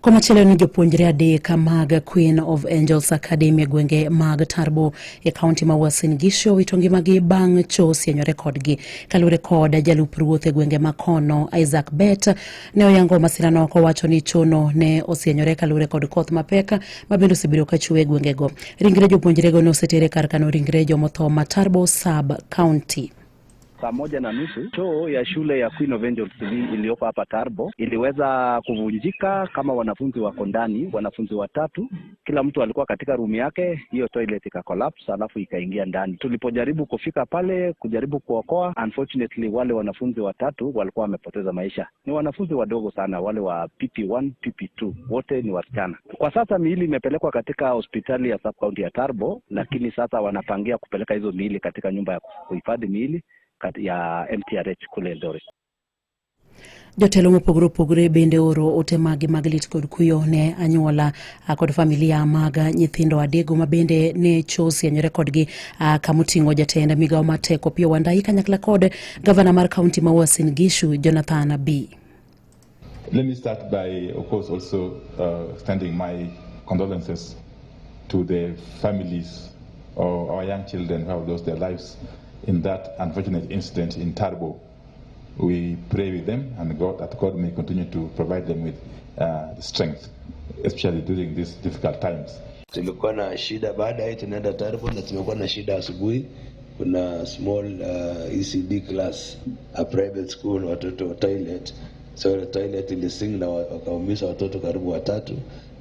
Komachielo ni jopuonjre 3 mag Queen of Angels Academy e gwenge mag Turbo e kaunti ma Uasin Gishu owito ngimagi bang' cho sienyore kodgi. Kaluwore kod jalup ruoth e gwenge ma kono Isaac Bet ne oyango masirano kowacho ni chono ne osienyore kaluwore kod koth mapek ma bende osebedo ka chwe e gwengego. Ringre jopuonjrego ne oseter e kar kano ringre jomotho ma Turbo sub county. Saa 1:30 choo ya shule ya Queen of Angels iliyoko hapa Turbo iliweza kuvunjika kama wanafunzi wako ndani, wanafunzi 3, kila mtu alikuwa katika room yake, hiyo toilet ika collapse alafu ikaingia ndani. Tulipojaribu kufika pale kujaribu kuokoa, unfortunately wale wanafunzi 3 walikuwa wamepoteza maisha. Ni wanafunzi wadogo sana, wale wa PP1, PP2, wote ni wasichana. Kwa sasa miili imepelekwa katika hospitali ya sub county ya Turbo, lakini sasa wanapangia kupeleka hizo miili katika nyumba ya kuhifadhi miili ya MTRH kule Eldoret. Jotelo mopogore opogore bende oro ote magi mag lit kod kuyo ne anyuola kod familia mag nyithindo 3 ma bende ne cho osienyore kodgi, kamoting'o jatend migawo mar teko Opiyo Wandayi kanyakla kod gavana mar kaunti ma Uasin Gishu Jonathan Bii. Let me start by, of course, also extending my condolences to the families of our young children who have lost their lives in that unfortunate incident in Turbo. We pray with them and God that God may continue to provide them with strength, especially during these difficult times. Tumekuwa na shida baada ya tunaenda Turbo na tumekuwa na shida asubuhi. Kuna small ECD class, a private school, watoto toilet. So the toilet ilisink na wakaumiza watoto karibu 3.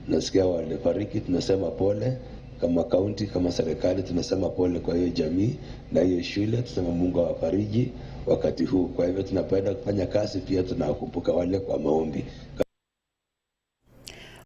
Nasikia walifariki, tunasema pole. Kama county, kama serikali tunasema pole kwa hiyo jamii na hiyo shule, tunasema Mungu awafariji wakati huu. Kwa hivyo tunapenda kufanya kazi, pia tunakumbuka wale kwa maombi.